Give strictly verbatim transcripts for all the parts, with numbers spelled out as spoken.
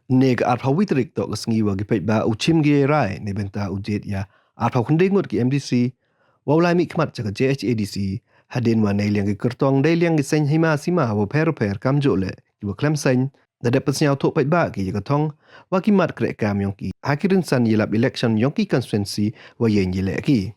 Ne ka arphaw wi tarik toh ka sngi wa ki paidbah u chim ki rai neibynta u jied ya arphaw khyndai ngut ki M D C wa u lai mih khmat cha ka J H A D C, hadien wa neiliang ki kyrtong deiliang ki seng hima sima wa pher pher kamjooh leh ki wa khlem seng, da dep pynsñiawthooh paidbah ki ya ka thong wa ki mat kreh kam yong ki ha ki rynsan yalap election yong ki constituency wa yeng yaleh ki.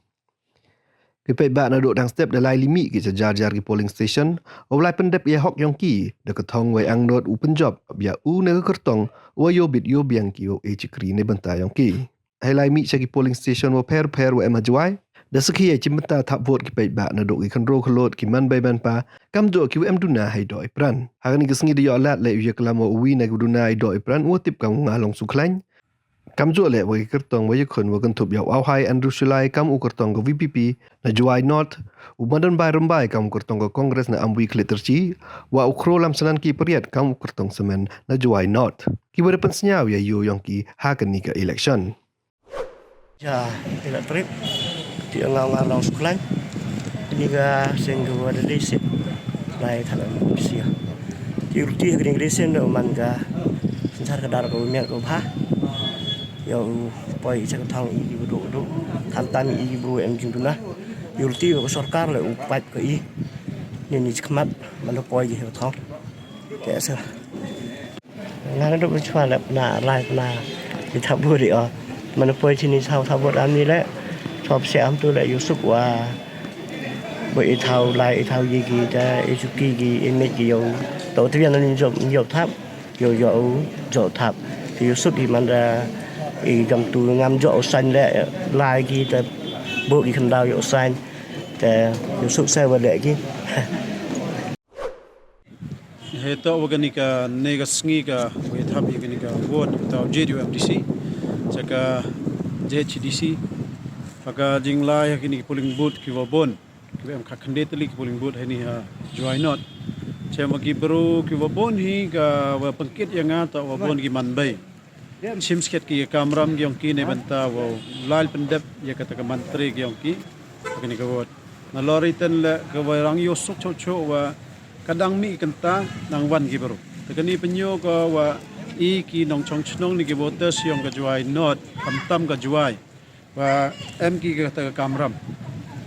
Ki paidbah nadooh dang step da lai li mih ki cha jar jar ki polling station wa u lai pyndep ya hok yong ki da ka thong wa i angnood u pynjop ya u ne ka kyrtong wa yoh bit yoh biang ki wow e chakri neibynta yong ki. Hei lai mih cha ki polling station wa pher pher wa em ha Jowai, da sakhi ya i chimbynta thap vote ki paidbah nadooh ki khynroo khyllood, ki manbei manpa, kamjooh ki wa em duna hei doh i pran. Ha kani ka sngi da yoh lad leh u yaklam wa u wi na ki wa duna i doh i pran u wa tip kam u Ngalong Sukhlaiñ, kamjooh leh wa ki kyrtong wa yakhun wa kynthup ya u Awhai Andrew Shullai kam u kyrtong ka V P P na Jowai North, u Madanbai Rymbai kam u kyrtong ka Congress na Amwi Khliehtyrshi, wa u Khrolam Sananki Pariat kam u kyrtong samen na Jowai North. Ki wa da pynsñiaw ya yoo yong ki ha kani ka election. Ya, ila trip. Ti nga Ngalong Sukhlaiñ. Ini ka seng ka wa da dei sit. Lai thalam sia. Ti ruti ha kini ka dei sen da man ka synchar ka dar ka wa miat ka wa bha. Ya u poi i cha ka thong i ki wa duk duk. Khamtam i ki bru em jingduna. Ti ruti wa ka sorkar le u pait ka i. Ni ni chikmat man da poi ki ha ka thong. Te sa. Nga na duk chwa le pna lai pna i thap vote i o. Man poi chini thaw thap vote am ni le. Chwa pse am tu le yoh suk wa. Bo i thaw lai i thaw ye ki ta i chuki ki i mej ki yoh. To tu yan ni jop jop thap. Yoh yoh u jop thap. Yoh suk i man da i gam tu ngam jop u sain le lai ki ta bo ki khyndaw yoh u sain. Te yoh suk sa wa le ki. He toh wa kani ka ne ka sngi ka wa i thap ya kani ka vote ta u jied ya u M D C cha ka J H A D C. Ha ka jinglai ha kini ki polling booth ki wa boon, ki wa em kha khyndai tylli ki polling booth ha ini ha Jowai North. Chem wa ki bru ki wa boon hi ka wa pynkit ya nga toh wa boon ki manbei. Chim skhet ki ya ka kamram yong ki neibynta wa u lai pyndep ya kata ka mantri yong ki ha kani ka vote. Nalor i ten le ka wa rang yoh suk chooh chooh wa ka dang mih kynta nang wan ki bru. Te kani pynyoo ka wa i ki nongchong chnong ni ki voters yong ka Jowai North, khamtam ka Jowai, wa em ki kata ka kamram.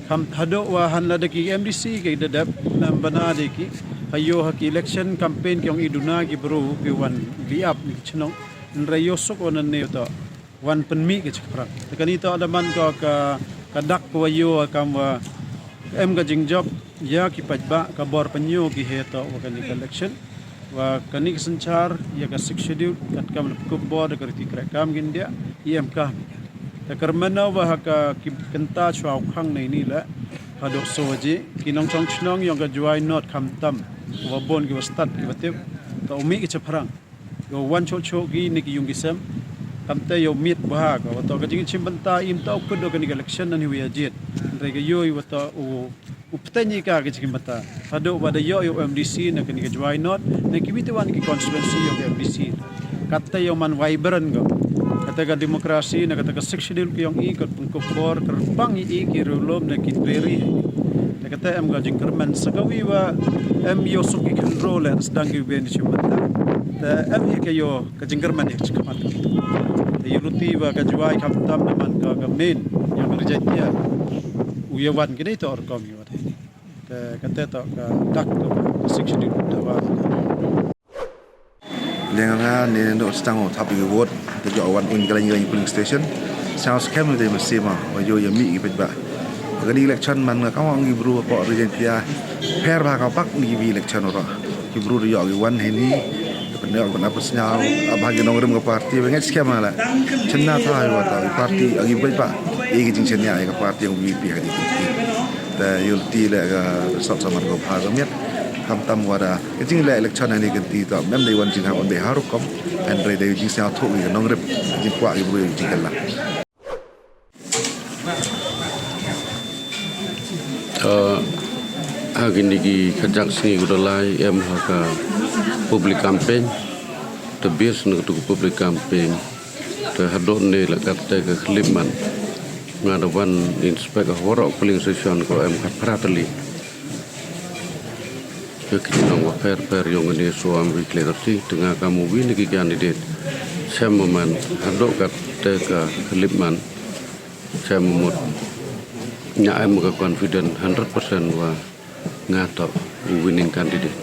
Kham hadooh wa han la da ki M D C ki da dep nam bana de ki. Ha yoh ha ki election campaign ki yong i duna ki bru ki wan li ap ni ki chnong. Nre yoh suk wa nan ne toh wan pynmih ki chakphrang. Te kani toh da man ka ka, ka dak ka wa yoh kam wa em ka jingjop ya ki paidbah ka bor pynyoo ki he toh wa kani ka election. Wa kani ka synchar ya ka Sixth Schedule katkam la pynkupbor da ka riti kreh kam ki India i em ka. Te kyrmen wa ha ka ki kynta chwa u khang nei ni le hadooh soo waje ki nongchong chnong yong ka Jowai North khamtam wa boon ki wa stad ki wa tip toh u mih ki chaphrang. Yow wan chooh chooh ki ni ki yung ki sem. Kamte yow miet bha ka, wa toh ka jingchimbynta im toh u kut da kani ka election na ni wi ajied. Hynrei ka yow wa toh u, u pteng i ka ka jingchimbynta. Hadooh wa da yoh yow M D C na kani ka Jowai North, na ki wi te wan ki constituency yow M D C. Kate yow man vibrant ka. Kate ka democracy na kate ka Sixth Schedule ki yong i ka pynkupbor kyrpang i ki riewlum na ki prairie. Te kate em ka jingkyrmen sa ka wi wa em yow suk ki khynroo le sdang ki wen chimbynta. Te em hi ka yow ka jingkyrmen i chikmat. Te yow luti wa ka Jowai khamtam na man ka, ka main yong ka Ri Jaintia. U yow wan ki dei toh rukom yow te. Te kate toh ka dak ka Sixth Schedule da wa. Liang nga ni no stang o thap i vote, te yow wan un ka lain ka lain polling station. Sa skhem de ma sima, wa yow ya mih ki paidbah. Kani election man nga kam wa ngi bru ko Ri Jaintia. Pher bha ka pak ni ki wi election ro. Ki bru yow ki wan hini. Te pynyoh pynap pynsñiaw, ap ha ki nongrim ka party, wa ngi skhem la. Chynna tha wa ta party, ngi paidbah. I ki jingchynna i ka party, ngi pi ha ki party. Te yow ti le ka sap saman ko bha ka miet. Khamtam wa da ka jingleh election hani kynti toh mem dei wan jinghap wan dei harukom, hynrei dei jingsñiawthooh ki nongrim, jingkwah ki bru jingkylla. Ah, ha kini ki khajiak sngi ko da lai em ha ka public campaign. Te bias na ka tu ka public campaign. Te hadooh ne la katte ka khlip man nga da wan inspect ha waroh polling station ko em khatphra tylli. Ki chnong wa pher pher yong kani ka Amwi Khliehtyrshi, te nga kam u wi na ki candidate. Chem u man, hadooh kattæ ka khlip man. Chem u mut, nga em ka confident hundred percent wa nga toh u winning candidate.